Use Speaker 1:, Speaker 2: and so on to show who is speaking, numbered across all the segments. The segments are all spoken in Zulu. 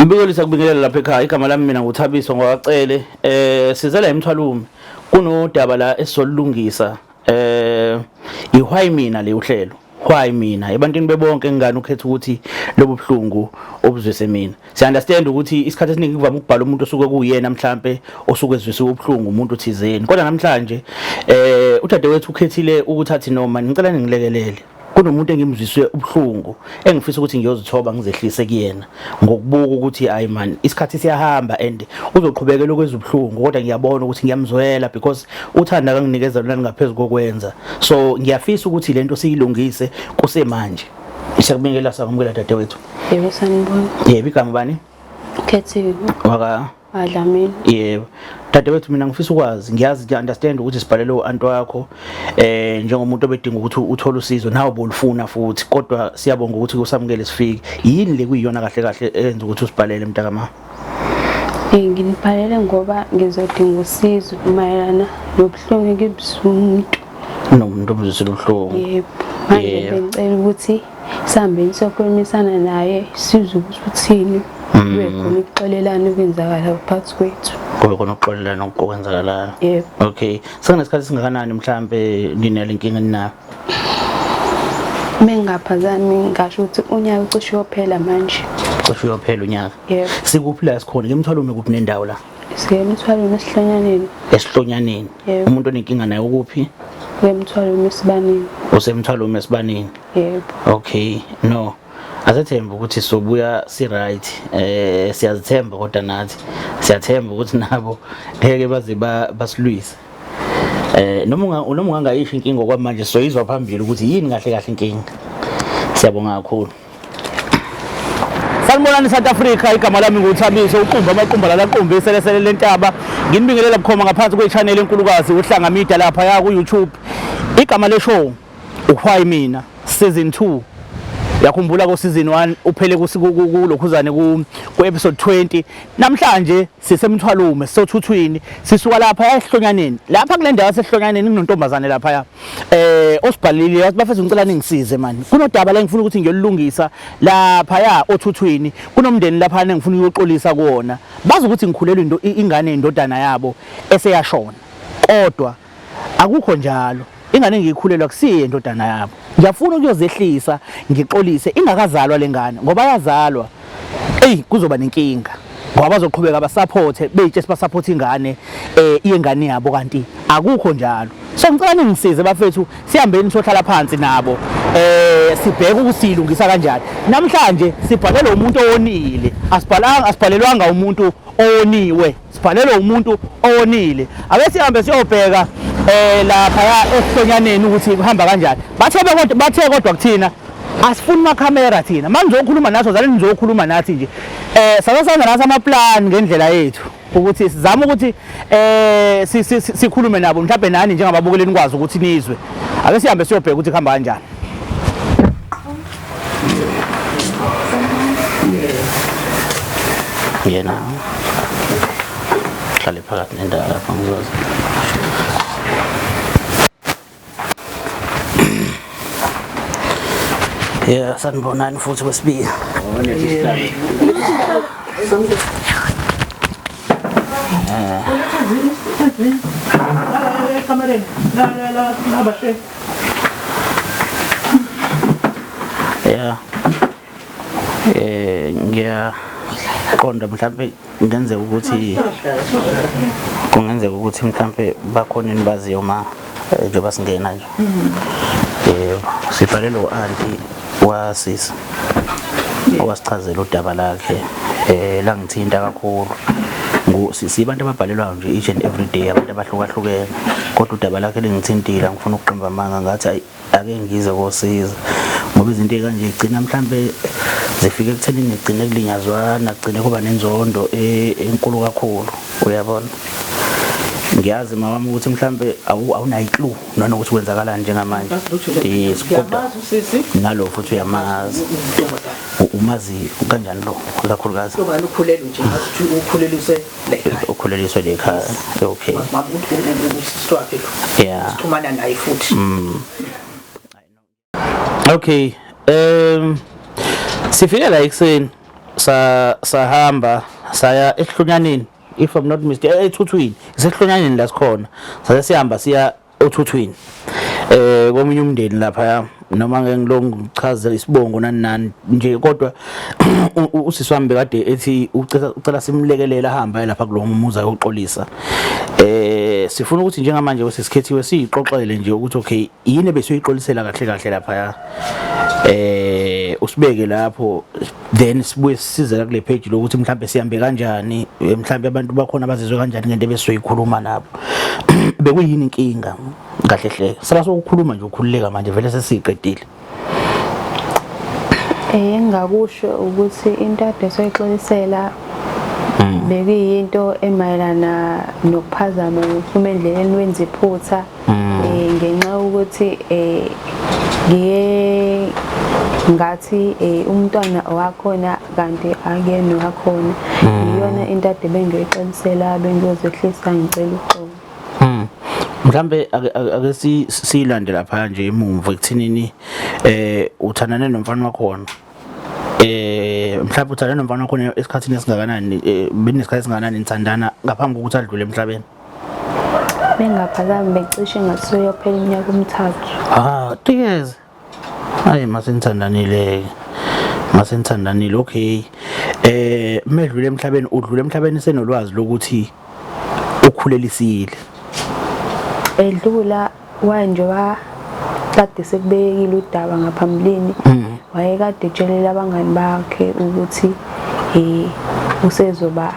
Speaker 1: Ngibingelisa kubingelela lapha ekhaya igama lami mina nguThabiso ngwakacele sizela emthwalume kunodaba la esizolungisa ihwayi mina le uhlelo why mina ebantwini bebonke ngani ukhetha ukuthi lobu buhlungu obuzwise mina. Siya understand ukuthi isikhathi esiningi kuvama ukubhala umuntu osuke kuyena mhlambe osuke ezwise ubuhlungu umuntu thizeni, kodwa namhlanje udadewethu ukhethile ukuthi athi noma ngicela ningilekelele, kunomuntu engimzwiswe ubuhlungu engifisa ukuthi ngiyozithoba ngizehlise kuyena ngokubuka ukuthi hayi man isikhathi siyahamba and uzoqhubekela ukweza ubuhlungu, kodwa ngiyabona ukuthi ngiyamzwela because uthanda kanginikeza lona ngaphezulu kokwenza, so ngiyafisa ukuthi lento siyilungise kusemanje. Siyakubingelela, sakumukela dadewethu.
Speaker 2: Yebo, sanibona.
Speaker 1: Yebo, igama bani?
Speaker 2: Khethiwe.
Speaker 1: Waka
Speaker 2: Adlamini.
Speaker 1: Yebo. Dadewethu mina ngifisa ukwazi, ngiyazi ngiya understand ukuthi sibhalele u-anti wakho njengomuntu obedinga ukuthi uthole usizo nawe bolufuna futhi, kodwa siyabonga ukuthi usamukele sifike. Yini le kuyiyona kahle kahle eyenza ukuthi usibhalele mntakama?
Speaker 2: Nginibhalele ngoba ngizodinga usizo mayelana nobuhlungu engibuzwa umuntu.
Speaker 1: Nomuntu obuzwisile ubuhlungu.
Speaker 2: Yebo. Manje bengicela ukuthi sihambeni siyokhulumisana naye sizwe ukuthi uthini. Kube khona ukuxolelana okwenzakala phakathi kwethu.
Speaker 1: Kube khona ukuxolelana okwenzakalayo.
Speaker 2: Yebo.
Speaker 1: Okay. Sekunesikhathi singakanani mhlambe ninale inkinga ninayo?
Speaker 2: Mengaphazami ngasho ukuthi unyaka ucishe uyophela manje.
Speaker 1: Cishe uyophela unyaka.
Speaker 2: Yebo.
Speaker 1: Sikuphi la sikhona? Ngemthwalume kuphi nendawo la?
Speaker 2: Sisemthwalume esihlonyaneni.
Speaker 1: Esihlonyaneni.
Speaker 2: Yebo.
Speaker 1: Umuntu onenkinga naye ukuphi?
Speaker 2: Emthwalume esibanini.
Speaker 1: Usemthwalume esibanini.
Speaker 2: Yebo.
Speaker 1: Okay, no. Asethemba ukuthi sobuya si right. Siyazithemba kodwa nathi siyathemba ukuthi nabo ngeke baze basilwise. Noma ungangayisho inkinga okwamanje soyizwa phambili ukuthi yini kahle kahle inkinga. Siyabonga kakhulu. Sanibonani South Africa, igama lami nguThabiso uqumba amaqumba lalaqumba iselesele lentaba. Nginibingelela bukhoma ngaphansi kwe-channel enkulukazi uHlanga Media lapha ya ku YouTube. Igama le show uWhy Mina season 2. Yakhumbula ko season 1 uphele kulokhuzane ku episode 20. Namhlanje sisemthwalume sisothuthwini sisuka lapha ehlonyaneni. Lapha kule ndawo yasehlonyaneni kunontombazane lapha ya. Osibhalile wathi bafethu ngicela ningisize mani. Kunodaba la engifuna ukuthi ngiyolungisa lapha ya othuthwini. Kunomndeni lapha engifuna ukuyoxolisa kuwona. Bazi ukuthi ngikhulelwe into ingane indodana yabo eseyashona. Kodwa akukho njalo. Ingane engiyikhulelwa kusiye indodana yabo. Ngiyafuna ukuyozehlisa ngixolise ingakazalwa lengane ngoba yazalwa. Ey kuzoba nenkinga. Ngoba bazoqhubeka basupporte beyitshe sibasupport ingane iyengane yabo kanti akukho njalo. So ngicela ningisize bafethu sihambeni sohlala phansi nabo sibheke ukuthi siyilungisa kanjani. Namhlanje sibhalelwe umuntu owonile, asibhalanga asibhalelwanga umuntu owoniwe, sibhalelwe umuntu owonile. Ake sihambe siyobheka lapha esihlonyaneni ukuthi kuhamba kanjani. Bathe kodwa kuthina asifuni makhamera thina. Manje nizokhuluma nathi zale nizokhuluma nathi nje. Sasasenza nathi ama plan ngendlela yethu ukuthi sizame ukuthi sikhulume nabo mhlawumbe nani njengababukeli nikwazi ukuthi nizwe. Ake sihambe siyobheka ukuthi kuhamba kanjani. Yena hlale phakathi nendawo lapha ngizoza. Yeah, sanibonani futhi kwesibili. Yeah. Ngiyaqonda mhlambe kungenzeka ukuthi mhlambe bakhona enibaziyo ma njengoba singena nje. Yebo, sibhalele u-anti wasisi owasichazela udaba lakhe langithinta kakhulu. Sibantu ababhalelwayo nje each and every day, abantu abahlukahlukene, kodwa udaba lakhe lingithintile, angifuni ukuqamba amanga, ngathi ayi ake ngize kosiza ngoba izinto ezikanje igcina mhlambe zifike ekuthenini igcine kulinyazwana, kugcine kuba nenzondo enkulu kakhulu, uyabona. Ngiyazi mama ukuthi mhlambe awunayo clue nanokuthi kwenzakalani njengamanje. Yes, kodwa nalo futhi uyamazi. Umazi kanjani lo kakhulukazi?
Speaker 3: Ubani ukhulelwe nje, ngathi ukhuleliswe le ekhaya.
Speaker 1: Ukhuleliswe le ekhaya. Okay.
Speaker 3: Mama usisi wakhe lo.
Speaker 1: Yeah.
Speaker 3: Sixhumana naye futhi.
Speaker 1: Okay. Sifike la ekuseni. Sa sahamba saya esihlunyaneni, if I'm not mistaken, ethuthwini, isihlunyaneni la sikhona. Sase sihamba siya othuthwini komunye umndeni lapha, noma ngeke ngilongu ngichaze isibongo nani nani nje, kodwa usisi wami bekade ethi ucela simlekelele ahambe lapha kulowo muzi ayoxolisa. Sifuna ukuthi njengamanje sisikhethiwe siyixoxele nje ukuthi okay, yini ebesiyoyixolisela kahle kahle lapha, usibeke lapho, then sibuye sisize kule page lokuthi mhlambe sihambe kanjani, mhlambe abantu bakhona bazizwe kanjani ngento ebesizoyikhuluma nabo. Bekuyini inkinga kahle hle? Sala sokukhuluma nje, ukhululeka manje, vele sesiqedile.
Speaker 2: Engingakusho ukuthi into ade soyixolisela bekuyinto emayelana nokuphazama, nokuphuma endleleni, wenza iphutha, ngenxa yokuthi ngiye ngathi umntwana wakhona kanti akuyena wakhona. Iyona into ade bengiyoyixolisela, bengiyozehlisa, ngicela uxolo.
Speaker 1: Mhlambe ake siyilande lapha nje emumva ekuthinini uthandane nomfana wakhona. Mhlawumbe uthandane nomfana wakhona esikhathini esingakanani, benesikhathi esingakanani nithandana ngaphambi kokuthi adlule emhlabeni?
Speaker 2: Bengaphazami, becishe ngathi uyophela iminyaka 3.
Speaker 1: Ah, 3 years. Hayi, masenithandanile. Masenithandanile, okay. Medlule emhlabeni, udlule emhlabeni senolwazi lokuthi ukhulelisile?
Speaker 2: Edlula wanje kade sekubekile udaba ngaphambilini, wayekade etshelela abangani bakhe ukuthi usezoba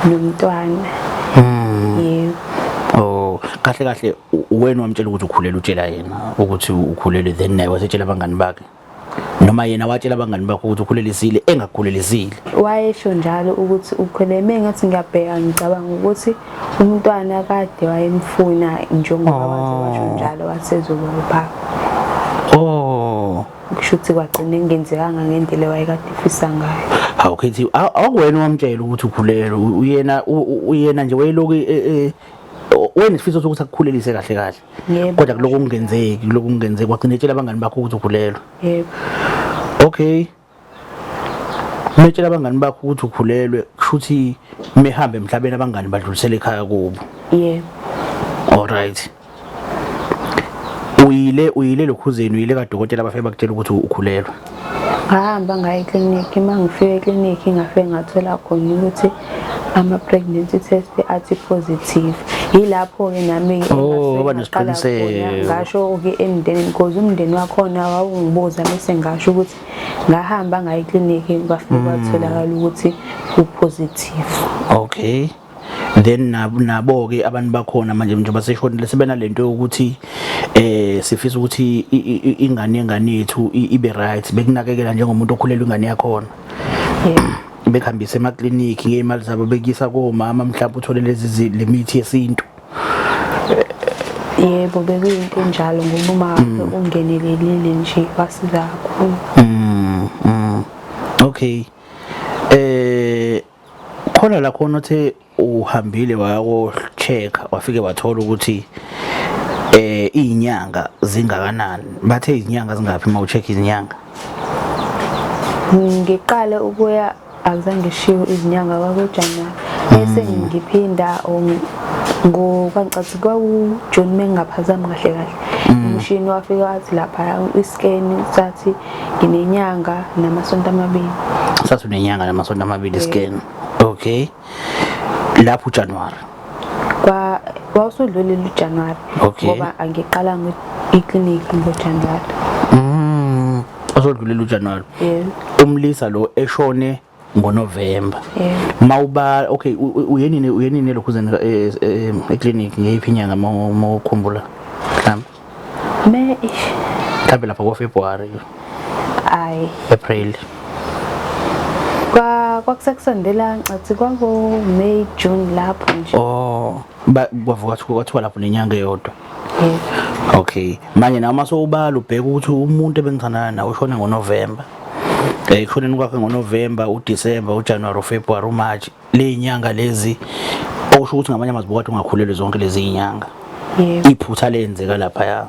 Speaker 2: nomntwana. Yebo.
Speaker 1: Oh, kahle kahle wena wamtshela ukuthi ukhulelwe, utshela yena ukuthi ukhulelwe, then naye wasetshela abangani bakhe, noma yena watshela abangani bakhe ukuthi ukhulelisile engakukhulelisile?
Speaker 2: Wayesho njalo ukuthi ukhulelwe. Ngathi ngiyabheka, ngicabanga ukuthi umntwana kade wayemfuna, njengoba waze washo njalo wasezoba ubaba. Kusho ukuthi kwagcina kungenzekanga ngendlela wayekade efisa ngayo.
Speaker 1: Hawu Khethi, awuwena wamtshela ukuthi ukhulelwe, uyena uyena nje wayeloku wena isifiso sokuthi akukhulelise kahle kahle?
Speaker 2: Yebo.
Speaker 1: Kodwa kuloko kungenzeki, kuloko kungenzeki, wagcina etshela abangani bakho ukuthi ukhulelwe?
Speaker 2: Yebo.
Speaker 1: Okay. Metshela abangani bakho ukuthi ukhulelwe, kusho ukuthi mehambe emhlabeni abangani badlulisele ekhaya kubo?
Speaker 2: Yebo.
Speaker 1: Alright. Uyile lokhuzeni, uyile kadokotela, bafike bakutshela ukuthi ukhulelwe?
Speaker 2: Ngahamba ngaya eklinikhi. Uma ngifika eklinikhi, ngafike ngathola khona ukuthi ama-pregnancy test athi positive. Yilapho-ke nami-ke
Speaker 1: Oh, waba
Speaker 2: ngaqala
Speaker 1: nesiqiniseko.
Speaker 2: khona, ngasho-ke emndenini, because umndeni wakhona wawungibuza, bese ngasho ukuthi ngahamba ngaya eklinikhi, kwafike kwatholakala ukuthi u-positive.
Speaker 1: Okay. Then nabo ke abantu bakhona manje njengoba seshonile sebenalento yokuthi sifisa ukuthi ingane yengane yethu ibe right, bekunakekela njengomuntu okhulelwe ingane yakhona?
Speaker 2: Yebo.
Speaker 1: Bekuhambisa emakliniki ngey'mali zabo, bekuyisa komama, mhlawumbe uthole lezi le mithi yesintu?
Speaker 2: Yebo, bekuyinto enjalo, ngoba uma ungenelelile nje, wasiza kakhulu.
Speaker 1: Okay. Khona la khona uthe uhambile wayako check, wafike wathola ukuthi izinyanga zingakanani? Bathe izinyanga zingaphi uma ucheck izinyanga?
Speaker 2: Ngiqale ukuya akuzange ngishiwo izinyanga, kwakuJanuwari, bese ngiphinda ngokwangicathi kwakuJuni, mengingaphazami kahle kahle. Umshini wafika wathi lapha i-scan sathi nginenyanga namasonto 2.
Speaker 1: Sathi unenyanga namasonto 2 scan. Okay. Lapho uJanuary.
Speaker 2: Kwa wawusudlulile uJanuwari. Ngoba angiqala iklinikhi ngoJanuwari.
Speaker 1: Osodlulile uJanuary.
Speaker 2: Yebo.
Speaker 1: Umlisa lo eshone ngoNovember.
Speaker 2: Yebo.
Speaker 1: Mawuba okay, uyenini lokhu zeni eclinic, ngeyiphi inyanga mawukhumbula? Mhlawumbe.
Speaker 2: Me ish.
Speaker 1: Mhlawumbe lapha ko February,
Speaker 2: Ayi.
Speaker 1: April.
Speaker 2: Kwa kwakusekusondela ngathi kwako May, June lapho nje.
Speaker 1: Oh, ba kwavuka kwathiwa lapho nenyanga eyodwa.
Speaker 2: Yebo.
Speaker 1: Okay. Manje nama sowubala ubheka ukuthi umuntu ebengithandana nawe ushone ngoNovember. Ekushoneni kwakhe ngoNovember, uDecember, uJanuary, uFebruary, uMarch, le inyanga lezi, okusho ukuthi ngamanye amazwi bokade ungakhulelwe zonke lezi inyanga.
Speaker 2: Yebo.
Speaker 1: Iphutha lenzeka lapha ya.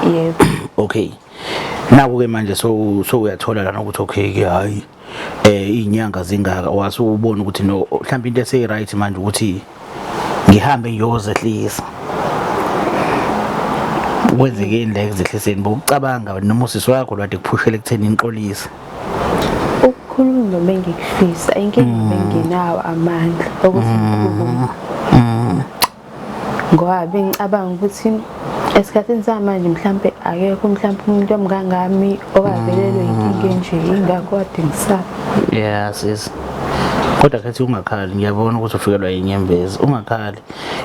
Speaker 2: Yebo.
Speaker 1: Okay. Naku ke manje so uyathola lana ukuthi okay ke, hayi. Izinyanga zingaka wase ubona ukuthi no, mhlawumbe into eseyi right manje ukuthi ngihambe ngiyozehlisa. Kwenzekeni la ekuzehliseni? Bokucabanga noma usisi wakho lwade kuphushela ekutheni nixolise?
Speaker 2: Ukukhuluma bengikufisa, inkinga bengenawo amandla okuthi ngikhulume. Ngoba bengicabanga ukuthi esikhathini samanje mhlampe akekho mhlampe umuntu omngangami okavelelwe inkinga enje, ingakho kade ngisaba.
Speaker 1: Yeah sis, kodwa khethi ungakhali, ngiyabona ukuthi ufikelwa yinyembezi. Ungakhali,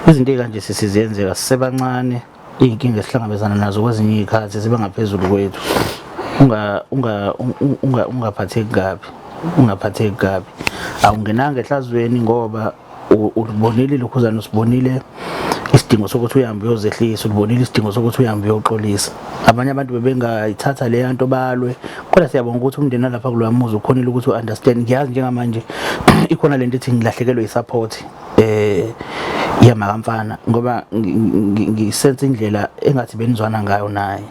Speaker 1: izinto ey'kanje sisiziyenzeka sisebancane. Iy'nkinga esihlangabezana nazo kwezinye iy'khathi ziba ngaphezulu kwethu. Ungaphatheki kabi, ungaphatheki kabi. Awungenanga ehlazweni ngoba ulibonile ilokhuzana, usibonile isidingo sokuthi uhambe uyozehlisa, ulibonile isidingo sokuthi uhambe uyoxolisa. Abanye abantu bebengayithatha leya nto balwe, kodwa siyabonga ukuthi umndeni walapha kuloya muzi ukhonile ukuthi u-understand. Ngiyazi njengamanje ikhona lento ethi ngilahlekelwe i-support yamakamfana, ngoba ngisense indlela engathi benizwana ngayo naye.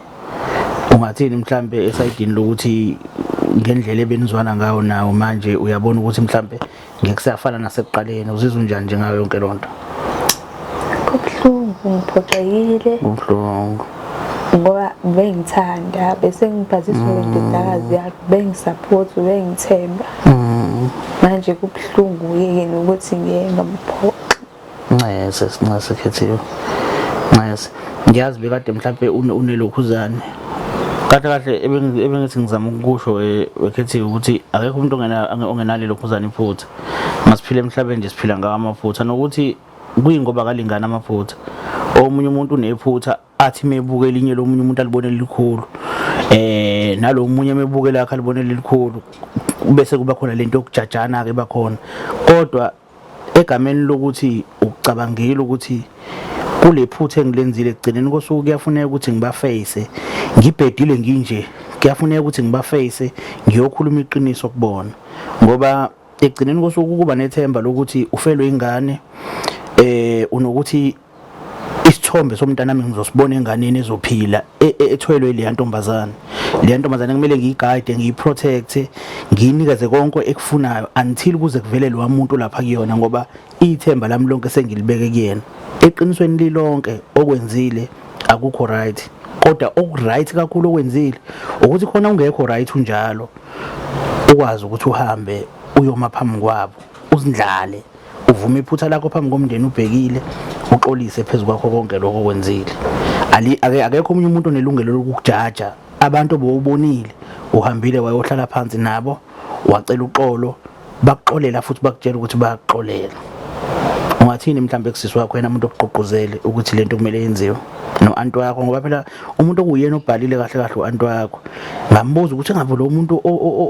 Speaker 1: Ungathini mhlambe esayidini lokuthi ngendlela ebenizwana ngayo nawo manje uyabona ukuthi mhlambe ngeke kusafana nasekuqaleni? Uzizwa unjani nje ngayo yonke lonto?
Speaker 2: Kubuhlungu, ngiphoxekile.
Speaker 1: Kubuhlungu.
Speaker 2: Ngoba bengithanda, bese ngiphathiswa indodakazi yakhe, bengisupport, bengithemba. Manje kubuhlungu-ke nokuthi ngeke ngamphoxa.
Speaker 1: Ncese, ncese Khethiwe. Ncese. Ngiyazi bekade mhlambe unelokhuzane. Kahle kahle ebengithi ngizama ukukusho Khethiwe ukuthi akekho umuntu ongenalo ilokhuzane iphutha. Masiphile emhlabeni nje siphila ngawo amaphutha, nokuthi kuyingoba kalingana amaphutha. Omunye umuntu unephutha athi mebuka elinye lomunye umuntu alibone likhulu, nalo munye mebuke lakhe alibone likhulu, bese kuba khona lento yokujajana ke bakhona. Kodwa egameni lokuthi ukucabangile ukuthi kule phutha engilenzile ekugcineni kosuku kuyafuneka ukuthi ngibaface, ngibhedile nginje, kuyafuneka ukuthi ngibaface ngiyokhuluma iqiniso kubona, ngoba ekugcineni kosuku kuba nethemba lokuthi ufelwe ingane, unokuthi isithombe somntanami ngizosibona enganeni ezophila ethwelwe leya ntombazane. Leya ntombazane kumele ngiyiguide, ngiyiprotect, ngiyinikeze konke ekufunayo until kuze kuvele lo muntu lapha kuyona, ngoba ithemba lami lonke sengilibeke kuyena. Eqinisweni lilonke okwenzile akukho right, kodwa okuright kakhulu okwenzile ukuthi khona ungekho right unjalo ukwazi ukuthi uhambe uyoma phambi kwabo, uzindlale, uvume iphutha lakho phambi komndeni ubhekile, uxolise phezu kwakho konke lokho okwenzile. Akekho omunye umuntu onelungelo lokukujaja. Abantu obowubonile uhambile wayohlala phansi nabo, wacela uxolo, bakuxolela futhi bakutshela ukuthi bayakuxolela. Ungathini mhlawumbe kusisi wakho, yena umuntu okugqugquzele ukuthi lento kumele yenziwe, no-anti wakho, ngoba phela umuntu okuyena obhalile kahle kahle u-anti wakho? Ngambuza ukuthi engabe lo muntu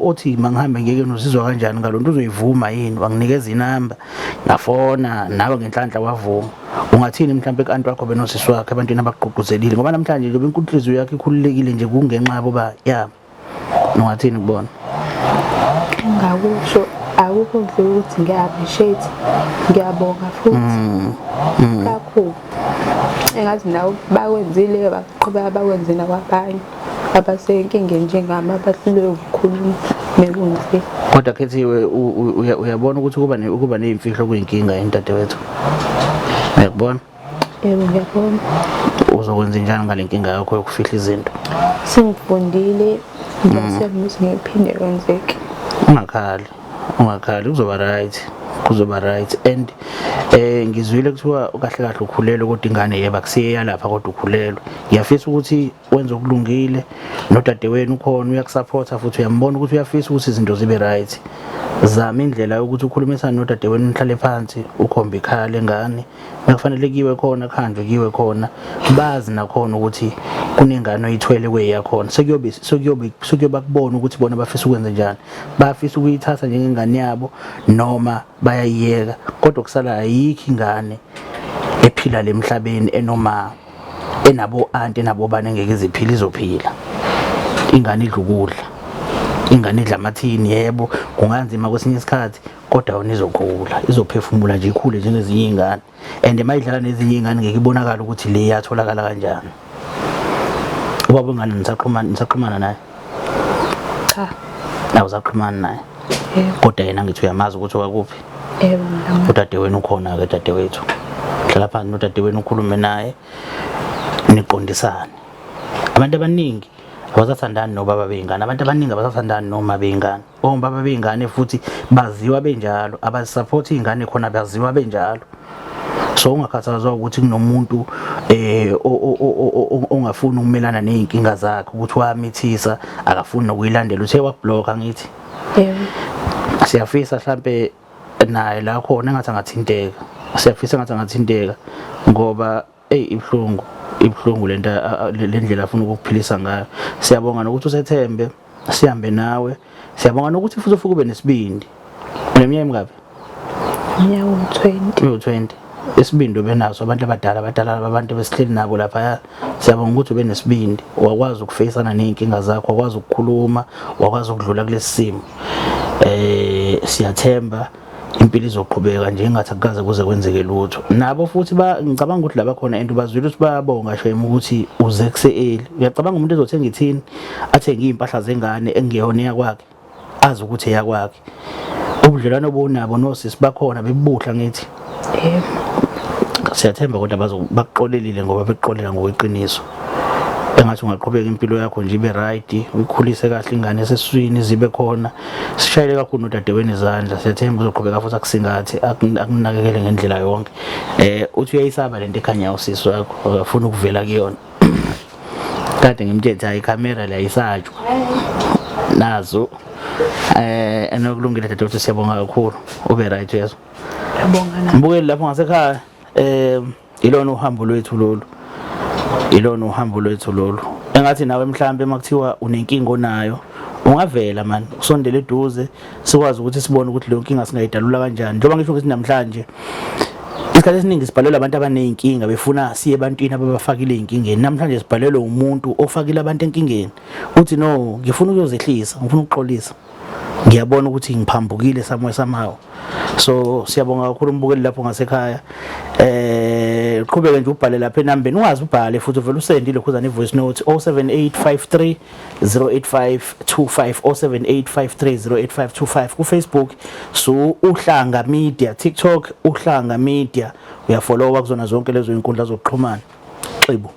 Speaker 1: othi mangihambe ngeke uzizwa kanjani ngalonto, uzoyivuma yini? Wanginikeza inamba, ngafona nawe, ngenhlanhla wavuma. Ungathini mhlawumbe ku-anti wakho benosisi wakho, ebantwini abakugqugquzelile? Ngoba namhlanje nje inhliziyo yakho ikhululekile nje kungenxa yabo ba ya, ungathini kubona?
Speaker 2: Ngakusho akukho ndlela ukuthi ngiya-appreciate, ngiyabonga futhi kakhulu. Engathi nawe bakwenzile, baqhubeka bakwenze nakwabanye abasenkingeni njengami, abahlulwe ukukhuluma mekunzima.
Speaker 1: Kodwa Khethiwe, uyabona ukuthi ukuba ney'mfihlo kuyinkinga yini, dadewethu? Uyakubona?
Speaker 2: Yebo, ngiyabona.
Speaker 1: Uzokwenza njani ngale nkinga yakho yokufihla izinto?
Speaker 2: Sengifundile, ngiyathemba ukuthi ngeke kuphinde kwenzeke.
Speaker 1: Ungakhali, ungakhali, kuzoba right, kuzoba right. And ngizwile kuthiwa kahle kahle ukhulelwe, kodwa ingane yeba kusiye yalapha, kodwa ukhulelwe. Ngiyafisa ukuthi wenze okulungile, nodadewenu ukhona uyakusupporta futhi uyambona ukuthi uyafisa ukuthi izinto zibe right. Zama indlela yokuthi ukhulumisane nodadewenu, nihlale phansi, ukhombe ikhaya lengane. Bekufanele kuyiwe khona, kuhanjwe kuyiwe khona, bazi nakhona ukuthi kunengane oyithwele kweyakhona. Sekuyobe sekuyoba kubona ukuthi bona bafisa ukwenza njani, bafisa ukuyithatha njengengane yabo noma bayayiyeka. Kodwa kusala ayikho ingane ephila lemhlabeni enoma enabo anti enabo bani engeke iziphila, izophila. Ingane idla ukudla, ingane idla amathini. Yebo, kunganzima kwesinye isikhathi, kodwa yona izokhula, izophefumula nje, ikhule njengezinye iy'ngane. And uma idlala nezinye iy'ngane ngeke ibonakale ukuthi le yatholakala kanjani. Ubaba wengane nisaxhumana, nisaxhumana naye?
Speaker 2: Cha.
Speaker 1: Awusaxhumani naye?
Speaker 2: Yebo.
Speaker 1: Kodwa yena ngithi uyamazi ukuthi wakuphi.
Speaker 2: Yebo, ngiyamazi.
Speaker 1: Udadewenu ukhona-ke dadewethu. Hlala phansi nodadewenu ukhulume naye niqondisane. Abantu abaningi abasathandani nobaba bey'ngane, abantu abaningi abasathandani noma bey'ngane. Obaba bey'ngane futhi baziwa benjalo, abazisaphothi iy'ngane khona baziwa benjalo. So ungakhathazwa ukuthi kunomuntu ongafuni ukumelana nezinkinga zakhe ukuthi wamithisa akafuni nokuyilandela uthe wakublock angithi.
Speaker 2: Yebo.
Speaker 1: Siyafisa mhlambe naye la khona engathi angathinteka. Siyafisa engathi angathinteka ngoba eyi ibhlungu ibhlungu lento le ndlela afuna ukukuphilisa ngayo. Siyabonga nokuthi usethembe sihambe nawe. Siyabonga nokuthi futhi ufike ube nesibindi. Uneminyaka emingaphi?
Speaker 2: Iminyaka u-20.
Speaker 1: Uyu-20. Isibindi ubenaso abantu abadala abadala abantu besihleli nabo lapha. Siyabonga ukuthi ube nesibindi wakwazi ukufeyisana nezinkinga zakho, wakwazi ukukhuluma, wakwazi ukudlula kulesi simo. Siyathemba impilo izoqhubeka nje engathi akukaze kuze kwenzeke lutho. Nabo futhi ngicabanga ukuthi laba khona and bazwile ukuthi bayabonga shame ukuthi uze kuse early. Uyacabanga umuntu ezothenga ithini athenge izimpahla zengane engeyona eyakwakhe, azi ukuthi eyakwakhe. Ubudlelwano obunabo nosisi bakhona bebuhla ngithi.
Speaker 2: Yebo.
Speaker 1: Siyathemba kodwa bakuxolelile ngoba bekuxolela ngokweqiniso. Engathi ungaqhubeka impilo yakho nje ibe right, uyikhulise kahle ingane esesiswini zibe khona. Sishayele kakhulu nodadewenu izandla. Siyathemba uzoqhubeka futhi akusingathe, akunakekele ngendlela yonke. Uthi uyayisaba lento ekhanyayo usisi wakho, akafuni ukuvela kuyona. Kade ngimthethe hayi ikhamera la isatshwa. Nazo. Enokulungile dadewethu siyabonga kakhulu. Ube right uyezwa.
Speaker 2: Ngiyabonga nami.
Speaker 1: Mbukeli lapho ngasekhaya ilona uhambo lwethu lolu. Ilona uhambo lwethu lolu. Engathi nawe mhlambe makuthiwa unenkinga onayo ungavela man usondele eduze sikwazi ukuthi sibone ukuthi leyo nkinga singayidalula kanjani. Njengoba ngisho ukuthi namhlanje isikhathi esiningi sibhalelwa abantu abaneyinkinga befuna siye ebantwini ababafakile ey'nkingeni. Namhlanje sibhalelwe umuntu ofakile abantu enkingeni uthi no ngifuna ukuyozehlisa, ngifuna ukuxolisa, ngiyabona ukuthi ngiphambukile somewhere somehow. So siyabonga kakhulu umbukeli lapho ngasekhaya. Uqhubeke nje ubhale lapha enambeni, ungaze ubhale futhi uvele usendile khuzana i-voice note 07853 08525 07853 08525 ku Facebook so Uhlanga Media, TikTok Uhlanga Media, uyafollowa kuzona zonke lezo inkundla zokuxhumana. Xibo.